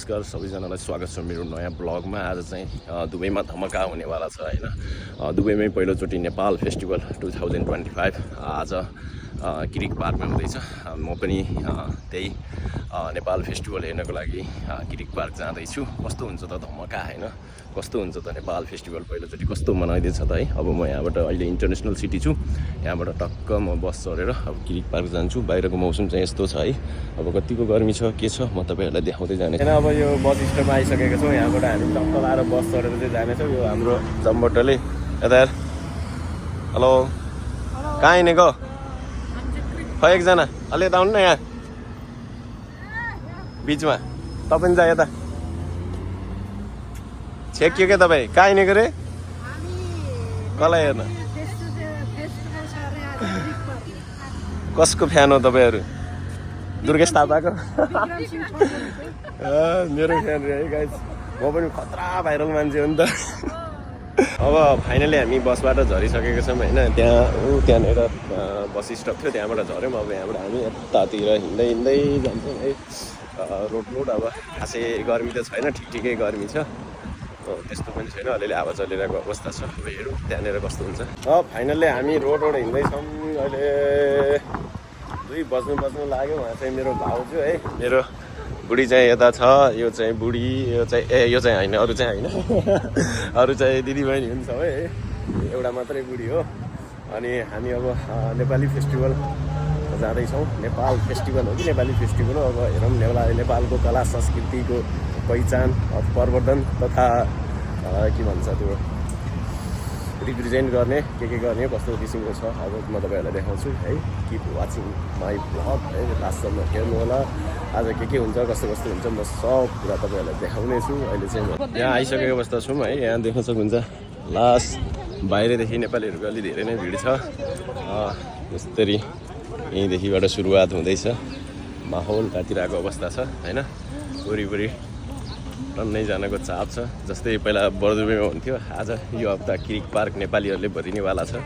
नमस्कार सबैजनालाई स्वागत छ मेरो नयाँ ब्लगमा। आज चाहिँ दुबईमा धमाका हुनेवाला छ हैन। दुबईमै पहिलोचोटि नेपाल फेस्टिभल 2025 आज किरिक पार्कमा हुँदैछ। म पनि त्यही नेपाल फेस्टिभल हेर्नको लागि किरिक पार्क जाँदैछु। कस्तो हुन्छ त धमाका हैन, कस्तो हुन्छ त नेपाल फेस्टिभल पहिलोचोटि कस्तो मनाइदिन्छ त है। अब म यहाँबाट अहिले इन्टरनेसनल सिटी छु, यहाँबाट टक्क म बस चढेर अब किरिक पार्क जान्छु। बाहिरको मौसम चाहिँ यस्तो छ है, अब कतिको गर्मी छ के छ म तपाईँहरूलाई देखाउँदै जाने। अब यो बस स्टपमा आइसकेको छौँ, यहाँबाट हामी टक्क लाएर बस चढेर चाहिँ जानेछौँ। यो हाम्रो जम्बोटले यता हेर। हेलो, कहाँ हिँडेको? खै एकजना अलि यता आउनु न, यहाँ बिचमा तपाईँ जा यता। छेकियो क्या तपाईँ? कहाँ हिँडेको रे? कसलाई हेर्न? कसको फ्यान हो तपाईँहरू? दुर्गेश थापाको? मेरो फ्यान रे है गाइस। म पनि खतरा भाइरल मान्छे हो नि त। अब फाइनली हामी बसबाट झरिसकेको छौँ होइन। त्यहाँनिर बस स्टप थियो, त्यहाँबाट झऱ्यौँ। अब यहाँबाट हामी यतातिर हिँड्दै हिँड्दै जान्छौँ है। रोड अब खासै गर्मी त छैन, ठिकै गर्मी छ, त्यस्तो पनि छैन, अलिअलि हावा चलिरहेको अवस्था छ। अब हेरौँ त्यहाँनिर कस्तो हुन्छ। फाइनल्ली हामी रोड हिँड्दैछौँ। अहिले 2 बज्नु लाग्यो। उहाँ चाहिँ मेरो भाउजू है, मेरो बुढी चाहिँ यता छ। यो चाहिँ बुढी, यो चाहिँ यो चाहिँ होइन, अरू चाहिँ होइन। अरू चाहिँ दिदीबहिनी हुन्छ है, एउटा मात्रै बुढी हो। अनि हामी अब नेपाली फेस्टिभल जाँदैछौँ। नेपाल फेस्टिभल हो कि नेपाली फेस्टिभल हो, अब हेरौँ। नेपालको कला संस्कृतिको पहिचान प्रवर्धन तथा के भन्छ त्यो रिप्रेजेन्ट गर्ने के गर्ने कस्तो किसिमको छ, अब म तपाईँहरूलाई देखाउँछु है। किप वाचिङ माई ब्लग है, लास्टसम्म हेर्नु होला। आज के हुन्छ, कस्तो हुन्छ, म सब कुरा तपाईँहरूलाई देखाउने छु। अहिले चाहिँ म यहाँ आइसकेको अवस्था छौँ है। यहाँ देख्न सक्नुहुन्छ लास्ट बाहिरदेखि नेपालीहरूको अलि धेरै नै भिड छ। यसरी यहीँदेखिबाट सुरुवात हुँदैछ। माहौल तातिरहेको अवस्था छ होइन। वरिपरि टन्नै जानको चाप छ। जस्तै पहिला बर्दुबेमा हुन्थ्यो, आज यो हप्ता किरिक पार्क नेपालीहरूले भरिनेवाला छ।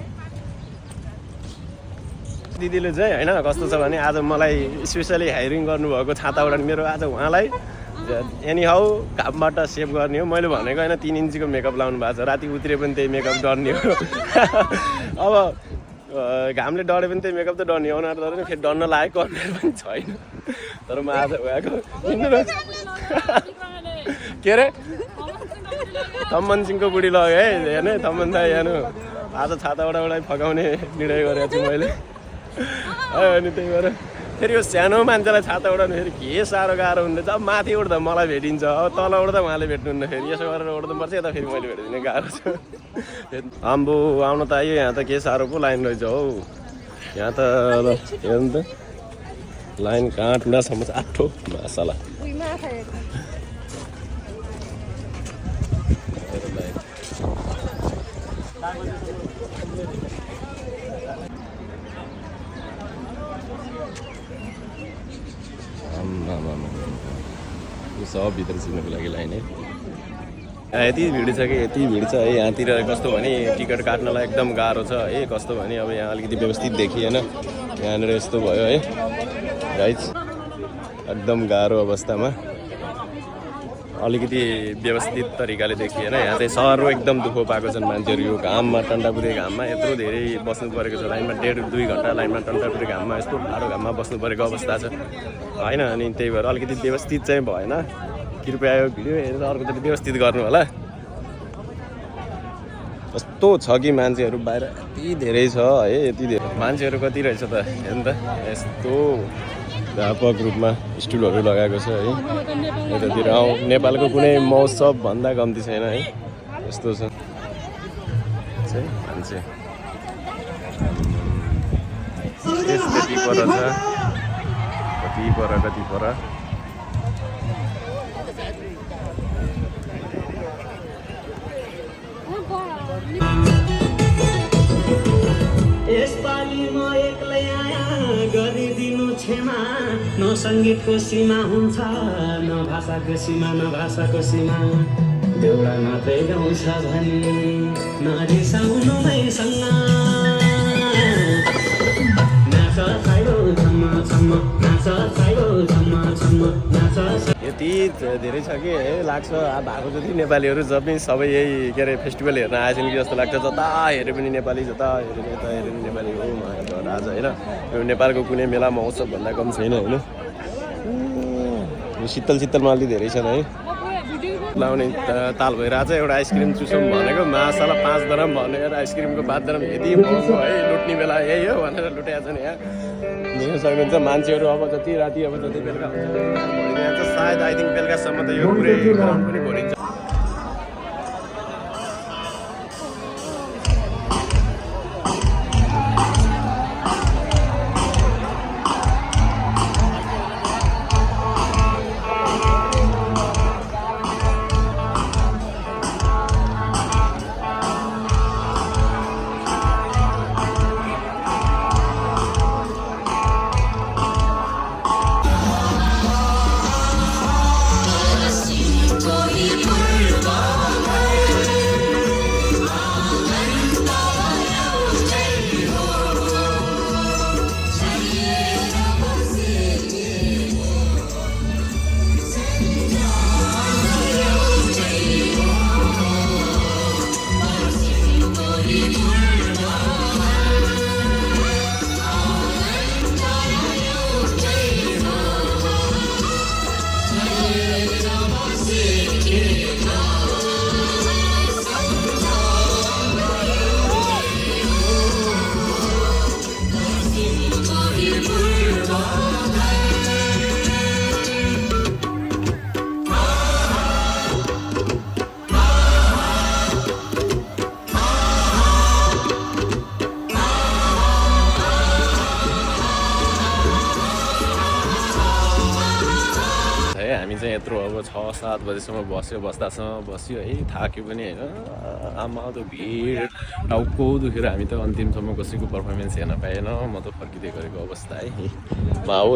दिदीले चाहिँ होइन कस्तो छ भने आज मलाई स्पेसली हायरिङ गर्नुभएको छाता उडान मेरो आज उहाँलाई एनी हाउ घामबाट सेभ गर्ने हो। मैले भनेको होइन 3 इन्चीको मेकअप लाउनु भएको छ, राति उत्रे पनि त्यही मेकअप डर्ने हो। अब घामले डढे पनि त्यही मेकअप त डर्ने हो। उनीहरू तर फेरि डर्न लागेको कन्टेन्ट पनि छैन। तर म आज उहाँको के अरे थम्मन सिंहको बुढी लग्यो है हेर्ने। थम्मन दाइ हेर्नु, आज छाता उडाइ फकाउने निर्णय गरेको छु मैले। अनि त्यही भएर फेरि यो सानो मान्छेलाई छाता उडाउनु फेरि के साह्रो गाह्रो हुँदैछ। अब माथि उड्दा मलाई भेटिन्छ, अब तल उड्दा उहाँले भेट्नुहुन्न। फेरि यसो गरेर उड्नुपर्छ, यता फेरि मैले भेटिदिने गाह्रो छ। आम्बो आउनु त आयो। यहाँ त के साह्रो पो लाइन रहेछ हौ। यहाँ त हेर्नु त लाइन कहाँ टुँडासम्म छ। आठो मासाला सब भित्र छिर्नुको लागि लाइन है। यति भिड छ कि यति भिड छ है। यहाँतिर कस्तो भने टिकट काट्नलाई एकदम गाह्रो छ है। कस्तो भने अब यहाँ अलिकति व्यवस्थित देखिएन, यहाँनिर यस्तो भयो है गाइस। एकदम गाह्रो अवस्थामा अलिकति व्यवस्थित तरिकाले देखिएन। यहाँ चाहिँ सहरको एकदम दुःख पाएको छन् मान्छेहरू। यो घाममा टन्टापुरे घाममा यत्रो धेरै बस्नु परेको छ लाइनमा। 1.5-2 घन्टा लाइनमा टन्टापुरे घाममा यस्तो ठाडो घाममा बस्नु परेको अवस्था छ होइन। अनि त्यही भएर अलिकति व्यवस्थित चाहिँ भएन। कृपया यो भिडियो हेरेर अर्कोचोटि व्यवस्थित गर्नु होला। कस्तो छ कि मान्छेहरू बाहिर यति धेरै छ है। यति धेरै मान्छेहरू कति रहेछ त हेर्नु त। यस्तो व्यापक रूपमा स्टुलहरू लगाएको छ है। यतातिर नेपालको कुनै महोत्सव भन्दा कम्ती छैन है। यस्तो छ मान्छे कति पर छ, कति पर। यसपालि म एक्लै आया गरिदिनु क्षमा। न सङ्गीतको सीमा हुन्छ, न भाषाको सीमा, न भाषाको सीमा। देउडा मात्रै गाउँछ भने नरिसाउनु मैसँग। नाच छाइरो छम्म छम्म, नाच छाइरो छम्म छम्म, नाच यति धेरै छ कि लाग्छ भएको जति नेपालीहरू जब सबै यही के अरे फेस्टिभल हेर्न आएछन् कि जस्तो लाग्छ। जता हेऱ्यो पनि नेपाली, जता हेऱ्यो यता हेऱ्यो पनि नेपाली हो आज होइन। यो नेपालको कुनै मेला महोत्सव भन्दा कम छैन होइन। शीतल मालदी धेरै छन् है। लाउने ताल भइरहेछ। एउटा आइसक्रिम चुसौँ भनेको मासाला 5 दरम भनेर आइसक्रिमको 5 दरम यति महँगो है। लुट्ने बेला यही हो भनेर लुटेका छन् यहाँ। देख्न सक्नुहुन्छ मान्छेहरू अब जति राति अब जति बेलुका भइरहेको छ। सायद आई थिङ्क बेलुकासम्म त यो पुरै ग्राउन्ड पनि भरिन्छ। हामी चाहिँ यत्रो अब 6-7 बजीसम्म बस्यो है। थाक्यो पनि होइन। आमा त भिड टाउको दुखेर हामी त अन्तिमसम्म कसैको पर्फर्मेन्स हेर्न पाएन। म त फर्किँदै गरेको अवस्था है। माहौल